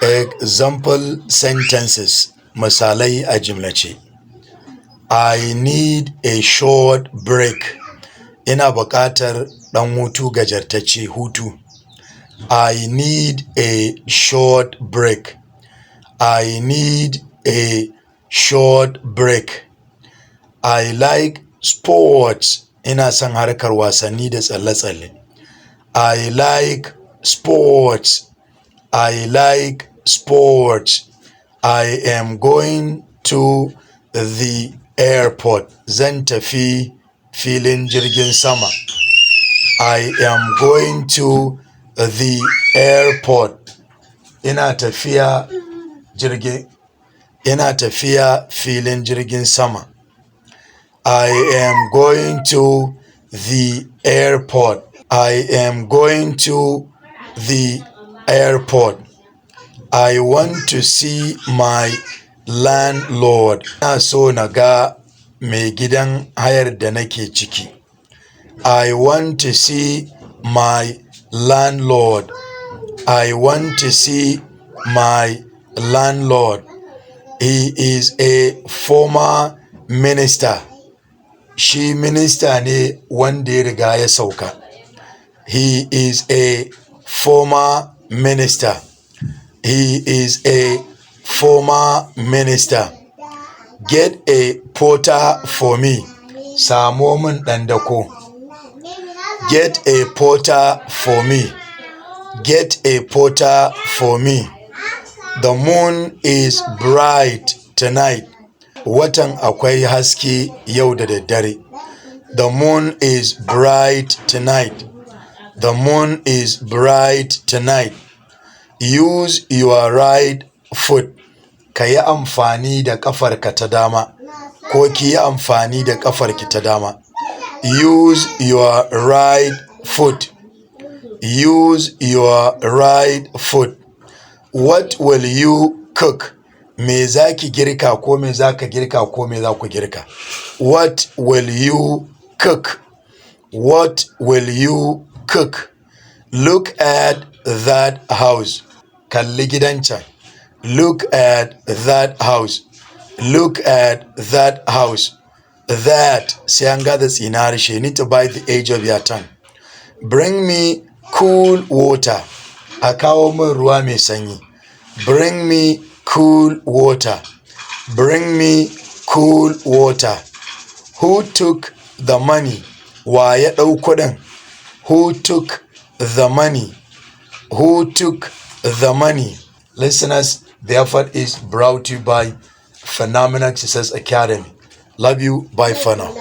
Example sentences. Misalai a jimlace. I need a short break. Ina buƙatar ɗan hutu gajartacce hutu. I need a short break. I need a short break. I like sports. Ina son harkar wasanni da tsalle-tsalle. I like sports. I like sports. I am going to the airport. Zan tafi filin jirgin sama. I am going to the airport. Ina tafiya filin jirgin sama. I am going to the airport. I am going to the airport. I want to see my landlord. Ina so na ga mai gidan hayar da nake ciki. I want to see my landlord. I want to see my landlord. He is a former minister. Shi minista ne wanda ya riga ya sauka. He is a former minister. He is a former minister. Get a porter for me. Samo min ɗan dako. Get a porter for me. Get a porter for me. The moon is bright tonight. Watan akwai haske yau da daddare. The moon is bright tonight. The moon is bright tonight. Use your right foot. Ka yi amfani da ƙafarka ta dama, ko ki yi amfani da ƙafarki ta dama. Use your right foot. Use your right foot. What will you cook? Me za ki girka ko me za ka girka ko me za ku girka? What will you cook? What will you cook? Look at that house. Kalli gidan can. Look at that house. Look at that house. That, sai an gada tsina harshe. You need to bite the edge of your tongue. Bring me cool water. A kawo min ruwa mai sanyi. Bring me cool water. Bring me cool water. Who took the money? Wa ya ɗau kuɗin? Who took the money? Who took the money? Listeners, the effort is brought to you by Phenomenal Success Academy. Love you. Bye for now.